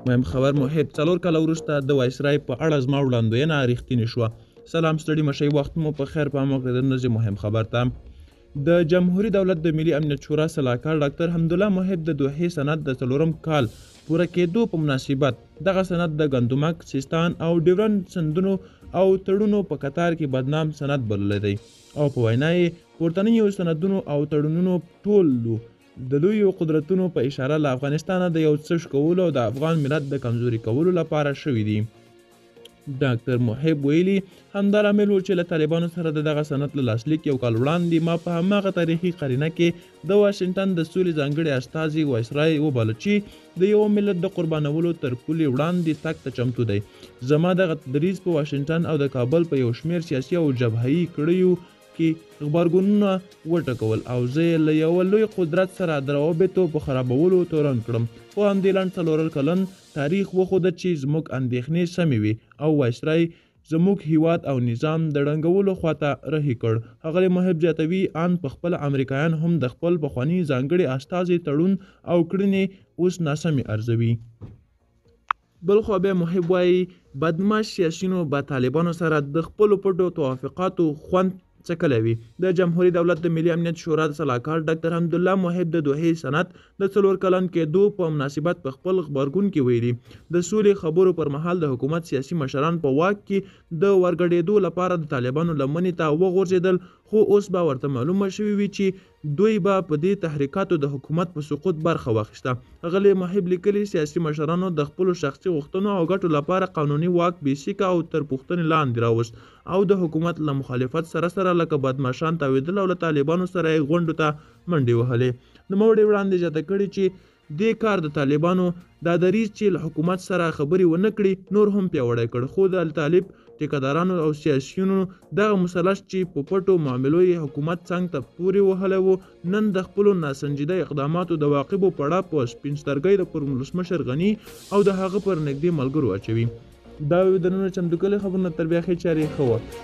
مهم خبر محب 4 کاله وروسته د وایسرای په اړه زما وړاندوینه رښتینې شوه. سلام، ستړي مشئ، وخت مو په خیر. پام وکړئ د ورځې مهم خبر ته. د جمهوري دولت د ملي امنیت شورا سلاکار ډاکتر حمدالله محب د دوحې سند د څلورم کال پوره کېدو په مناسبت دغه سند د ګندمک، سیستان او ډیورند سندونو او تړونو په کتار کې بدنام سند بللی دی او په وینا یې پورتنیو سندونو او تړونونو ټولو د لویو قدرتونو په اشاره له افغانستانه د یو څه شکولو او د افغان ملت د کمزوري کولو لپاره شوي دي. ډاکتر محب ویلي، همدا لامل و چې له طالبانو سره د دغه سند له لاسلیک یو کال وړاندې ما په هماغه تاریخي قرینه کې د واشنګټن د سولې ځانګړي استازي وایسرای وباله چې د یوه ملت د قربانولو تر پولې وړاندې تګ ته چمتو دی. زما دغه دریځ په واشنګټن او د کابل په یو شمېر سیاسي او جبههیي کړیو کې غبرګونونه وټکول او زه یې له یوه لوی قدرت سره د روابطو په خرابولو تورن کړم، خو همدې لنډ 4 کلن تاریخ وښوده چې زموږ اندېښنې سمې وې او وایسرای زموږ هیواد او نظام د ړنګولو خواته رهي کړ. ښاغلی محب زیاتوي، ان په خپله امریکایان هم د خپل پخواني ځانګړي استازي تړون او کړنې اوس ناسمې ارزوي. بلخوا بیا محب وایي، بدمعاش سیاسیونو به طالبانو سره د خپلو پټو توافقاتو خوند څکلی وي. د جمهوري دولت د ملي امنیت شورا د سلاکار ډاکتر حمدالله محب د دوحې سند د 4 کلن کېدو په مناسبت په خپل غبرګون کې ویلي، د سولې خبرو پر مهال د حکومت سیاسي مشران په واک کې د ورګډېدو لپاره د طالبانو لمنې ته وغورځېدل، خو اوس به ورته معلومه شوې وي چې دوی به په دې تحریکاتو د حکومت په سقوط برخه واخیسته. ښاغلي محب لیکلي، سیاسي مشرانو د خپلو شخصي غوښتنو او ګټو لپاره قانوني واک بې سیکه او تر پوښتنې لاندې راوست او د حکومت له مخالفت سره سره لکه بدمعشان تاوېدل او له طالبانو سره یې غونډو ته منډې وهلې. نوموړي وړاندې زیاته کړې چې دې کار د طالبانو دا دریځ چې له حکومت سره خبرې ونه کړي، نور هم پیاوړی کړ، خو د طالب ټیکهدارانو او سیاسیونو دغه مثلث چې په پټو معاملو یې حکومت څنګ ته پورې وهلی و، نن د خپلو ناسنجیده اقداماتو د عواقبو پړه په سپین سترګۍ د پر ولسمشر غني او د هغه پر نږدې ملګرو اچوي. دا وې د نن چمتو کړي خبرونه. تر بیا ښې چارې، ښه وخت.